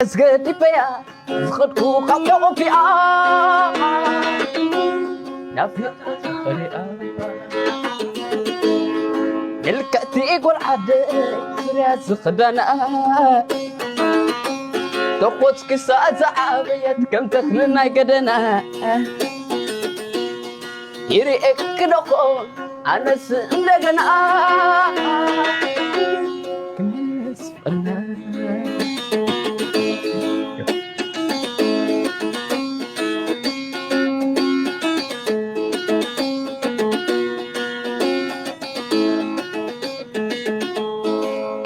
ኣስገዲፈያ ዝኸድኩ ካብ ሕቑፊኣ ናፊቐ ዝኽሪኣ ምልክዕቲ ጓል ዓደይ ዙርያ ዝኽዳና ተኾስ ክሳዕ ዝዓበየት ከም ተኽሊ ናይ ገደና ይርእየኪ ዶ ኾን ኣነስ እንደገና ክምለስ ፍቕርና።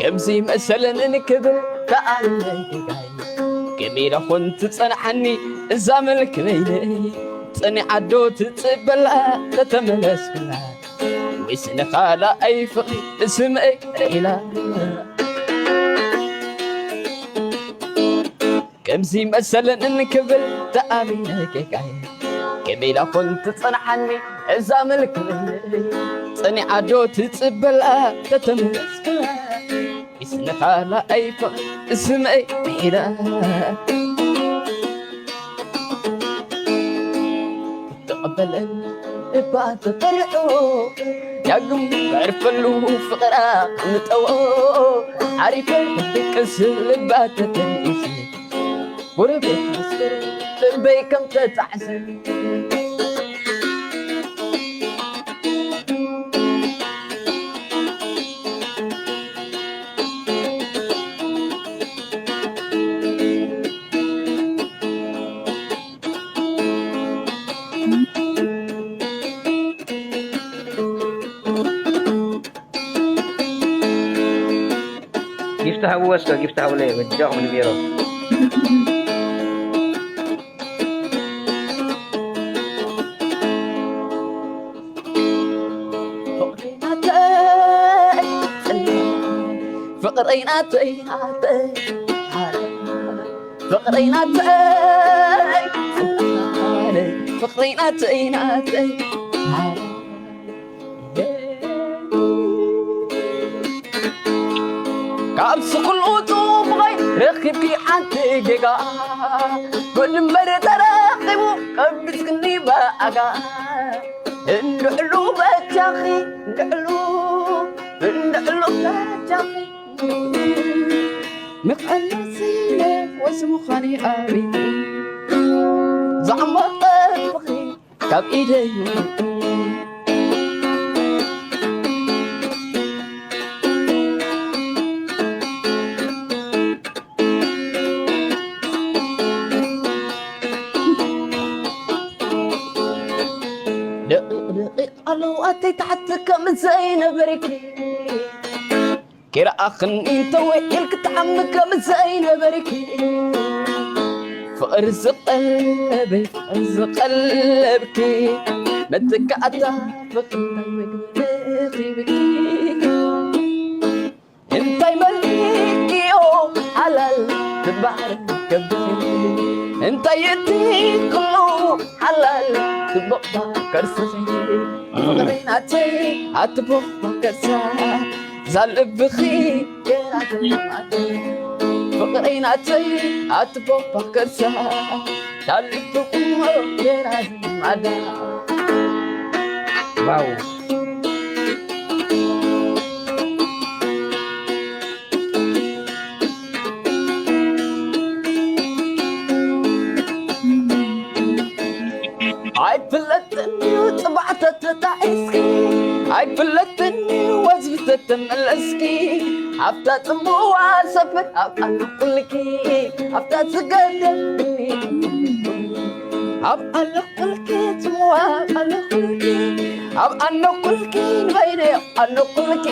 ከምዚ መሰለንን ክብል ተኣለ ጌጋይ ከመይ ኢላ ኾን ትጸንሓኒ እዛ መልክ በይነይ ጸኒዓ ዶ ትጽበላ ተተመለስኩላ ወይስ ንኻልኣይ ፍቕሪ ስምዒት ርኢላ ከምዚ መሰለንን ክብል ተኣሚነ ጌጋይ ከመይ ኢላ ኾን ትጸንሓኒ እዛ መልክ በይነይ ጸኒዓ ዶ ትጽበላ ተተመለስኩላ ወይስ ንኻልኣይ ፍቕሪ ስምዒት ርኢላ ተቐበለን እባ ተጠርዑ ዳግም ከዕርፈሉ ፍቕራ ምጠዎ ዓሪፈ ክድቅስ ልባ ተተንኢሱ ጎረቤት ምስክር ልበይ ከም ተጣዕሰ ጊፍት ሃብዎ እስከ ጊፍት ሃብለይ በጃኹም ንሜሮ ፍቕረይ ናተይ ፍቕረይ ናተይ ናተይ ፍቕረይ ናተይ ፍቕረይ ናተይ ናተይ ካብ ስኹሉ ጽቡቐይ ረኺብኪ ሓንቲ ጌጋ ብድንበር ተረኺቡ ቀቢጽክኒ ብኣጋ እንድዕሉ በጃኺ እንድዕሉ እንድዕሉ በጃኺ መቐለሲ ወስ ምዃኒ ኣበይ ዛዕማ ጠፍኺ ካብ ኢደይ ደቂቕ ደቂቕ ኣለዉ ኣተይ ታሕቲ ከም ዘይነበርኪ ክረኣኽኒ እንተወ ኢልክ ትሓሚ ከም ዘይነበርኪ ፍቕሪ ዝቐለበይ ፍቕሪ ዝቐለብኪ መተካእታ ፍቕሪ መግቢ ረኺብኪ እንታይ መሊክዮ ሓላል ትበሃል ከብድኺ እንታይ እቲ ኩሉ ሓላል ትቦቕባ ከርስኺ ፍቕረይ ናተይ ኣትቦቕባ ከርሳ ዛልብኺ ገና ዘማዕደ ፍቕረይ ናተይ ኣትቦቕባ ከርሳ ዛልብኹ ገና ዘማዕደ ዋው ኣይፍለጥን እዩ ጽባሕ ተተጣዒስኪ ኣይፍለጥን እዩ ወዝቢ ተተመለስኪ ኣብታ ጽምዋ ሰፈር ኣብ ኣለኩልኪ ኣብታ ዝገደልኒ ኣብ ኣለኩልኪ ጽምዋ ኣብ ኣለኩልኪ ኣብ ኣለኩልኪ ንበይነ ኣለኩልኪ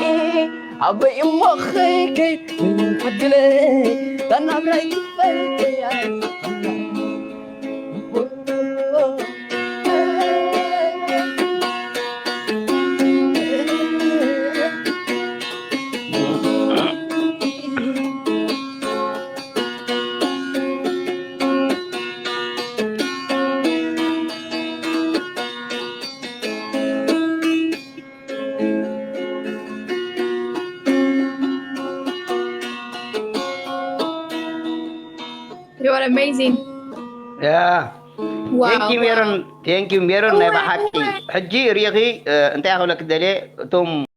ኣበይ እሞ ኸይከይድ ምንም ዕድለይ ታናብራይ ክፈልጥያ You are amazing. Yeah. Wow. Thank you ሜሮን። Thank you ሜሮን። ናይ ብሓቂ ሕጂ ሪኢኺ እንታይ ክብለክ ደልየ እቶም